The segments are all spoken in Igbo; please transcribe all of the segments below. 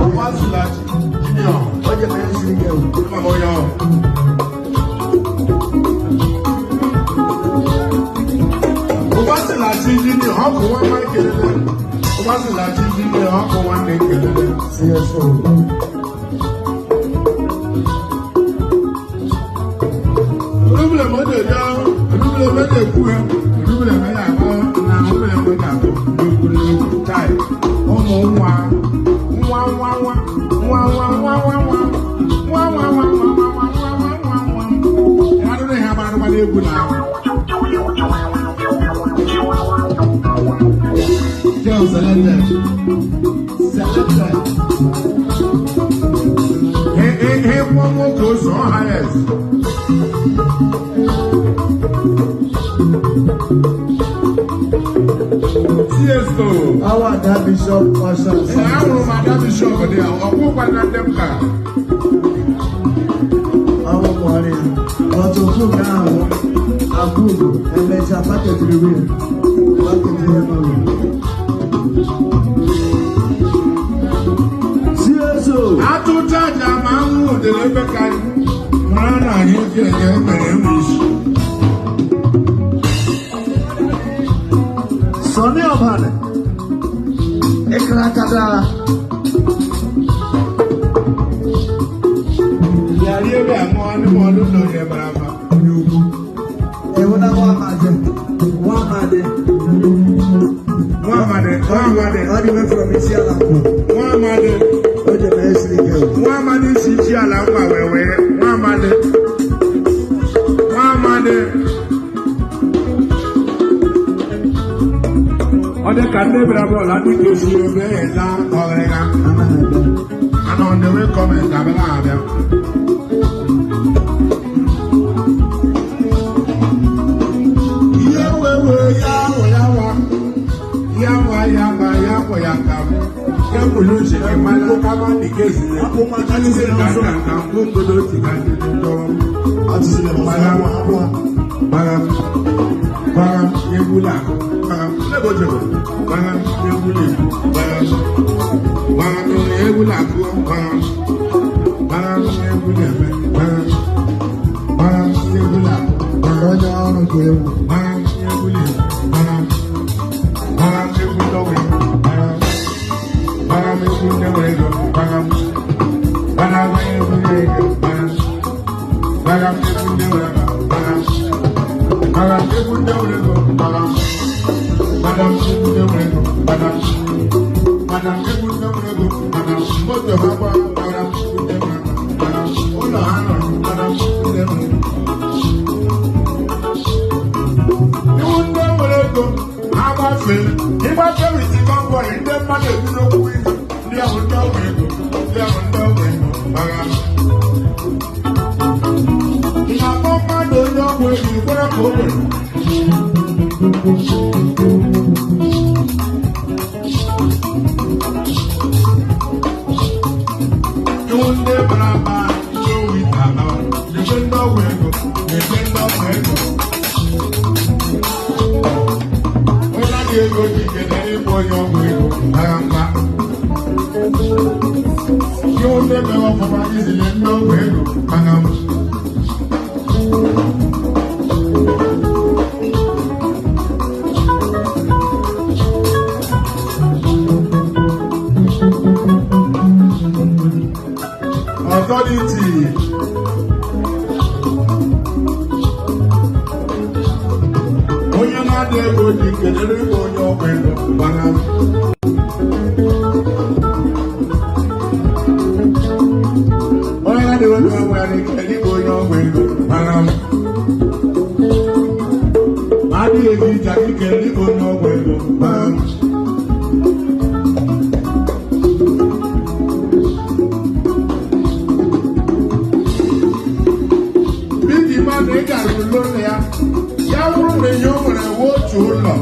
Ụbasịlachi Junior. O ji eme siri ike. Ama m onye ahụ. Ụbasịlachi Junior, ọkụ nwa nwa kelele. Ụbasịlachi Junior, ọkụ nwanne kelele. CSO. Olúbulẹ̀ mọ́tò jọ, olúbulẹ̀ mọ́tò kú ẹ, olúbulẹ̀ mọ́tò àkọ́ na olúbulẹ̀ mọ́tò àkọ́ lókun táì. Ụmụ nwa, nwa nwa nwa, nwa nwa nwa nwa nwa, nwa nwa nwa nwa nwa nwa nwa nwa nwa. Ya arụrụ ha mara mara egwu na ahụ. Jẹ́ selected. Selected. He he he kwụọ nwoke ụzọ ọ highest. CSO. Awa Ada Bishop Pastor. Ee, ahụrụ m Ada Bishop dị ya, ọkwụkwa na ndị m ka. Awa Buhari ya. But ofu nke ahụ, Akugo, emechaa paketiri wee. Paketiri ya ma wee. CSO. Atụcha aja ma anwụ udere ebe ka anyị mara na anyị ji enye mere enwe isi. Sọni Ọbani. Ịkara aka daa. Yàrá ebe a mụọ anụmanụ ụlọ onye mara mma onye ukwu. Ewu na nwa amadi. Nwa amadi. Nwa amadi, nwa amadi, Ọ dị from isi ala kwụ. nwa amadi, O ji eme siri ike. nwa amadi si isi ala ngwa wee wee, nwa amadi, nwa amadi. Ọ dị ka ndị bịara bọọlụ adịghị esi ebe eza ọghịrịga. Anaghị abịa. And on the way coming, abịa abịa. Ihe wewe ya wụ ya wa, ya wa ya ma ya wụ ya ka m. Ya kwulu uche gị mara kama dị ka ezile. Hapụ ụmụaka niile Ka n'ọsọ. nka nka mbụ mbodo ti ka ndị ndọrọ. Atụzila m ọsọ. Hapụ hapụ ha. Gbagam, gbagam, egwu na-akụ, gbagam, lebo jebo, gbagam, egwu na-ekwu, gbagam, gbagam, egwu na-akụ, gbagam, gbagam, egwu na-eme, gbagam, gbagam, egwu na-akụ, gbagam, Onye ọrụ ka ewu. gbagam, egwu na-ekwu, gbagam, gbagam, egwu ndọwe, gbagam, gbagam, egwu ndị nwere ego, gbagam, gbagam, egwu ndị ego, gbagam, gbagam, egwu ndị nwere ego, gbagam. Madam, egwu ndị nwere ego, madam. Madam, egwu ndị nwere ego, madam. Madam, egwu ndị nwere ego, madam. Moto ha gba, madam, egwu ndị nwere ego, madam. Ụlọ ha nọ, madam, egwu ndị nwere ego. Iwu ndị nwere ego, ha gbafee. Ịgbafe wit convoy, ndị mmadụ ebido okwu ihu. Ndị ahụ ndị ọgwụ ego, ndị ahụ ndị ọgwụ ego, madam. Ị na-akpọ mmadụ onye ọgwụ ego, ị kwere ka o nwere. Iwu ndị bara mba ndị owi ala na-ekwe ndị ọgwụ ego na-ekwe ndị ọgwụ ego. Onye na-adịghị ego ji ike na ịbụ onye ọgwụ ego mara mma. Iwu ndị mere ọfụma izile ndị ọgwụ ego mara mma. Authority. Onye na-adị ego ji kelere ịbụ onye ọgwụ ego mara mma. Onye na-adịghị ego nwere ike ịbụ onye ọgwụ ego mara mma. Ma adịghị ego iji aka ike ịbụ onye ọgwụ ego mara mma. Bigi mmadụ ị gara ụlọ ya, ya wụrụ na ihe o nwere wụ otu ụlọ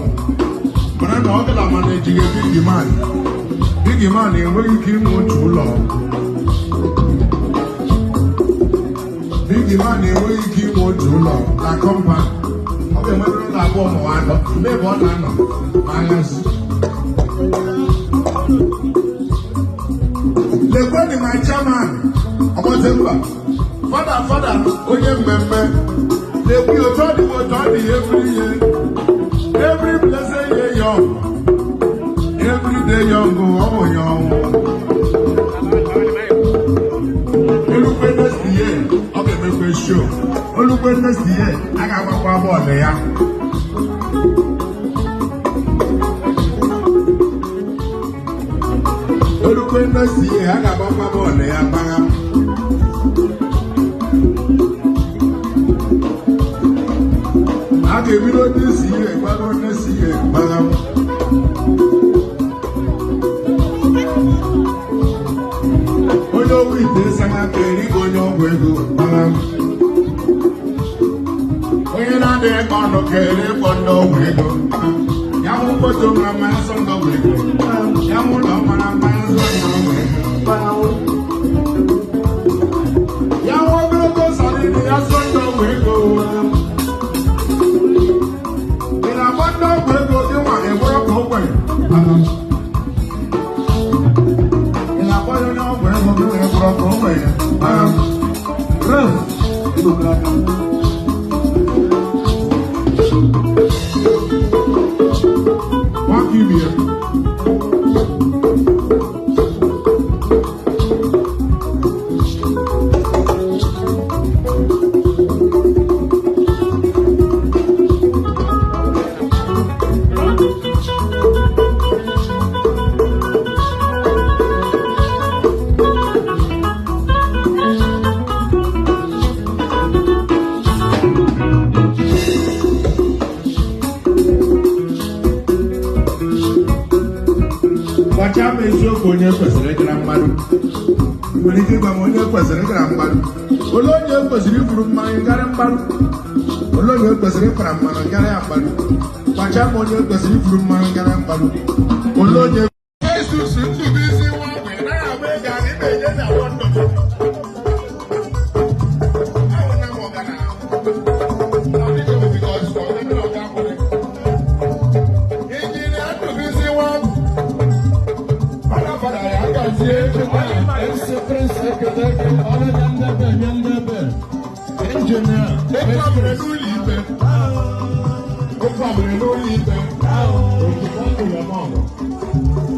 mara na ọ gala mana ejighị bigi man. Bigi man enweghị ike inwe otu ụlọ. Bigi man enweghị ike inwe otu ụlọ na kọmpan. Ọ ga-enwerịrị ụlọ abụọ ma ọ anọ n'ebe ọ na-anọ ma aghazi. Nekweni my chairman, Ọmọtemba, fada fada, onye mmemme, na-ekwu otu ọ dị, otu ọ dị every year, every blessed year young, every day young, ọ bụ ya ọnwụ. Olukwe next year, ọ ga-emekwe show. Olukwe next year, a ga-agbakwa bọọlụ ya. Olukwe next year, a ga-agbakwa bọọlụ ya gbagha. A ga-ebido this year, gbago next year, gbagha. Onye owu ite ịsaghị aka erighị onye ọgwụ ego gbagha. Onye na-adịghị ka ọnụ ka ere ịkpọ ndị ọgwụ ego. Ya hụ mkpọtụ mara mma, ya sọ ndị ọgwụ ego. Ya hụ ụlọ mara mma, ya sọ ndị ọgwụ ego. Ya hụ ogologo salini, ya sọ ndị ọgwụ ego. Ị na-agba ndị ọgwụ ego gị nwa ịgbọrọ ka ogbenye. Ị na-akpọ ya onye ọgwụ ego gị nwa ịgbọrọ ka ogbenye. Rev, Igbo kara aka. Nwaka ibe ya. Gbacha m eziokwu, onye kwesịrị ịgara mmadụ. Ị nwere ike ịgwa m onye kwesịrị ịgara mmadụ? Olee onye kwesịrị iburu mmanya karịa mmadụ? Olee onye kwesịrị ịkwara mmanụ karịa mmadụ? Gbacha m onye kwesịrị iburu mmanụ karịa mmadụ. Olee onye Jesus Ndubuisi nwa ogbenye naghị agba ego anyị na-enye na ndụ. Ahụ na m ọga na ọ dịghị m because ọ dịghị ọga kwere. Injinia Ndubuisi nwa fada fada ya gazie. MC Prince ekele gị, ọrụ nye ndebe nye ndebe. Injinia. Okwu abụrụ n'ụlọ ikpe. Okwu abụrụ n'ụlọ ikpe. Ozugbo ndụ ya ma ọgụ.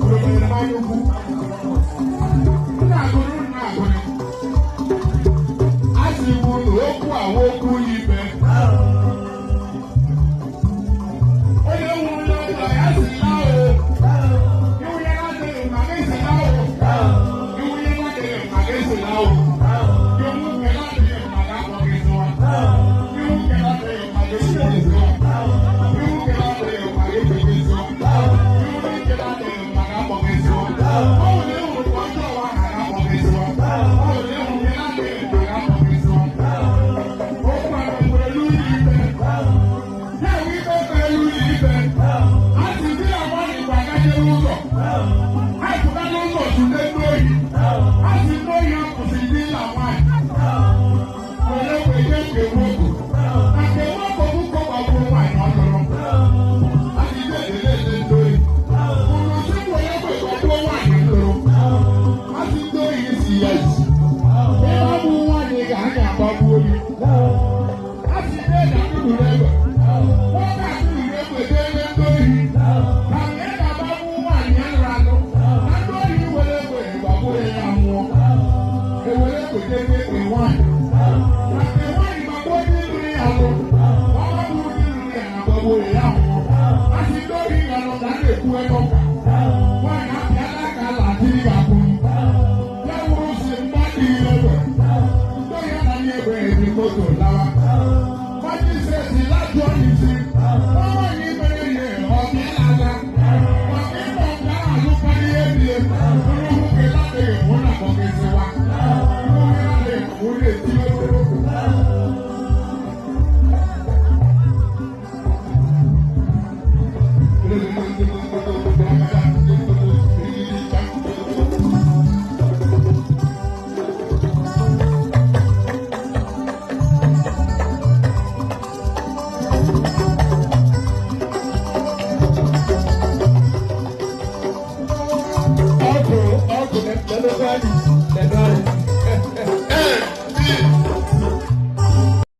Oromere n'anya ukwu. Nna agụrụ, nna agụrụ. A sị m unu okwu a wụ okwu ụlọ ikpe. Onye nwụrụ n'ụlọ ya si na o. Iwu ya na-adịghị mma gị si na o. Iwu ya na-adịghị mma gị si na o. Iwu nke na-adịghị mma ga-akpọ gị zụọ. Iwu nke na-adịghị mma gị si gị zụọ. Iwu nke na-adịghị mma gị si gị zụọ. Iwu nke na-adịghị mma ga-akpọ gị zụọ. Ọ bụ na ịhụrụ ka ọjọọ ahụ ga-akpọ gị zụọ. Ọ bụ na ịhụrụ nke na-adịghị mma ga-akpọ gị zụọ. Okwu a mekwere n'ụlọ ikpe. Ya wụ ikpe kpere n'ụlọ ikpe. A sị di na nwaanyị gbagajere ụzọ. Ha pụta n'ụzọ tụle ndị ohi. A sị ndị ohi akwụsịrị di na nwaanyị. Were were nke nwoke. Na nke nwoke ọkụkọ gbagburu nwaanyị ọ lụrụ. A sị ndị edele ele ndị ohi. Unu sị were kwe gbagbuo nwaanyị lụrụ. A sị ndị ohi si ya isi. Ebe ọ bụ nwaanyị ga-anya agbagbuo gị. A sị ndị ede atụrụ egbe. Nwoke atụrụ egbe debe ndị ohi. Na nke ga-agbagbu nwaanyị alụrụ alụ. Na ndị ohi were egbe gbagbuo ya, ya nwụọ. Ewere egbe debe egbe nwaanyị. Na nke nwaanyị gbagbuo ndị lụrụ ya alụ. Ọ gbagburu ndị lụrụ ya na gbagbuo ya, ya nwụọ. A sị ndị ohi gara ka a na-ekwu ebe ọka. Nwaanyị apịala aka ala adịrị ya akwụ. Ya wụrụ si mmadụ ire egbe. Ndị ohi anaghị egbe eji moto lawa. Magistrate lajụọ n'isi. Nwaanyị mere ihe ọ bịala ala. Maka ịnọ nke ahụ alụkarị ihe bie. Onye nwoke ladịghị mụ na akpọgịziwa. Nwoke ladịghị mụ na-eti. The